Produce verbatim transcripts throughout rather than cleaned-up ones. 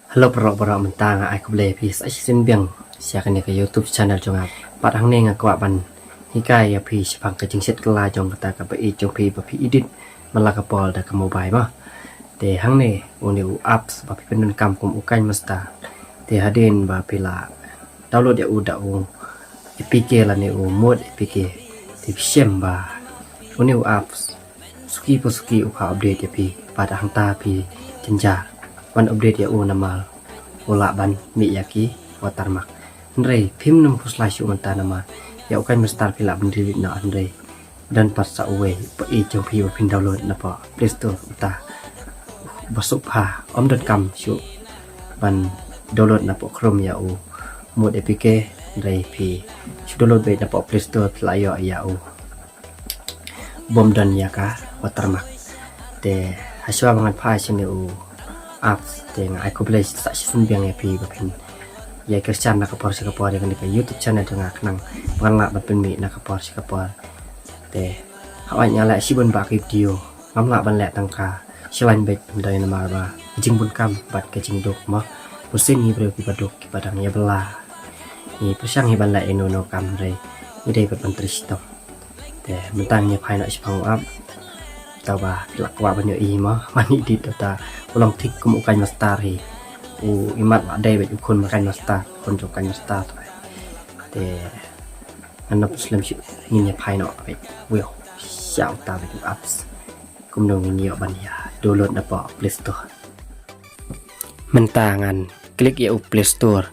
Hello paralok baroh, mynta nga ai khublei ïa phi sa shisien biang sha kane ka YouTube channel jong nga. Bad hangne nga kwah ban hikai ïa phi shaphang ka jingsiat kylla jong kata kaba ïeit jong phi ba phi edit man la ka por da ka mobile mo. Te hangne une u apps ba phi pyndonkam kum u KineMaster. Te hadien ba phi la download ïa u da u APK lane u Mode APK, te phi shem ba une u apps suki pa suki u pha update ïa phi, bad hangta phi jynjar ban update ïa u namar u lah ban mih ïa ki watermark. Hynrei phim nym phuslai shuh mynta namar ïa u KineMaster phi lah ban delete noh, hynrei don pat sa uwei ba ïeit jong phi ba phin download na poh Play Store, uta ba suk pha, ym donkam shuh ban download na poh Chrome ïa u Mode APK, hynrei phi shu download beit na poh Play Store, phi lah ïoh ïa u bym don ïa ka watermark. Te hashwa ba ngan phai sha une u apps, te nga ai khublei sa shisien biang ïa phi ba phin ïa kyrshan na ka por sha ka por ïa kane ka YouTube channel jong nga, khnang ba ngan lah ban pynmih na ka por sha ka por. Te hawai nga leh shibun bah ki video, ngam lah ban leh tang ka shalaiñ beit, ban dei namar ba ka jingbun kam bad ka jingduk mo. Bun sien ngi briew kiba duk kiba dang ïa bylla, ngi pyrshang hi ban leh ïano ïano kam, hynrei ngi dei bad ban trei shitom. Te mynta ngin ïa phai noh shaphang u app. Tau ba phi lah kwah ban ïohi mo, ban edit, uta u long thik kum u KineMaster hi. U imat lah dei beit u khun ma KineMaster, khun jong KineMaster. Te ngan nym slem shuh, ngin ïa phai noh beit, wei sha uta beit u apps, kumno ngin ïoh ban ïa download na poh Play Store. Mynta ngan click ïa u Play Store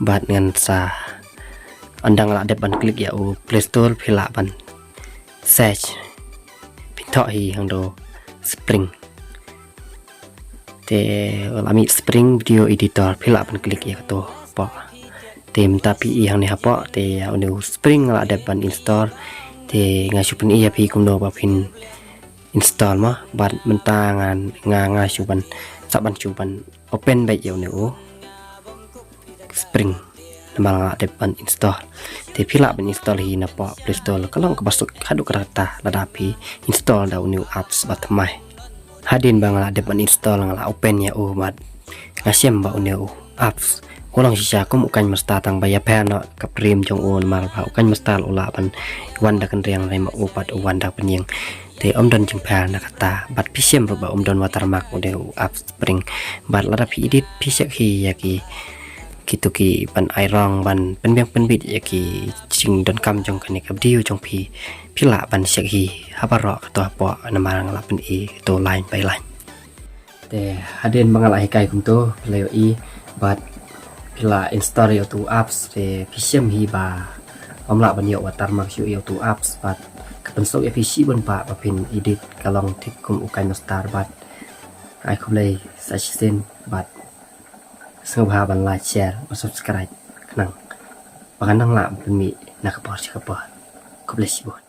bad ngan sa, ynda nga lah dep ban click ïa u Play Store, phi lah ban search, phin thoh hi hangto Spring. Te la mih Spring Video Editor, phi lah ban click ïa kato hapoh. Te mynta phi i hangne hapoh, te ïa une u Spring nga lah dep ban install. Te nga shu pyni ïa phi kumno ba phin install mo, bad mynta ngan, nga, nga shu ban, sa ban shu ban open beit ïa une u Spring namar nga lah dep ban install. Te phi lah ban install hi na poh Play Store, ka long kaba suk haduh katta lada phi install da une u apps ba thymmai. Hadien ba nga lah dep ban install, nga lah open ïa u bad nga shem ba une u apps u long shisha kum u KineMaster, tang ba ïapher noh ka frame jong u namar ba u KineMaster u lah ban wan da kynriang, hynrei ma u pat u wan da pynïeng. Te ym don jingpher na kata, bad phi shem ruh ba ym don watermark une u apps Spring. Bad lada phi edit, phi check hi ïa ki, kito ki ban ai rong, ban pynbiang pynbit ïa ki jingdonkam jong kane ka video jong phi, phi lah ban check hi ha baroh kato hapoh namar nga lah pyni kato line by line. Te hadien ba nga lah hikai kumto, phi lah ïohi bad phi lah install ïa uto u apps, te phi shem hi ba ym lah ban ïoh watermark shuh ïa uto u apps, bad ka pynsuk ïa phi shibun bah ba phin edit, ka long thik kum u KineMaster. Bad ai khublei sa shisien bad sngewbha ban like, share bad subscribe khnang ba ngan nang lah ban pynmih na ka por sha ka por. Khublei shibun.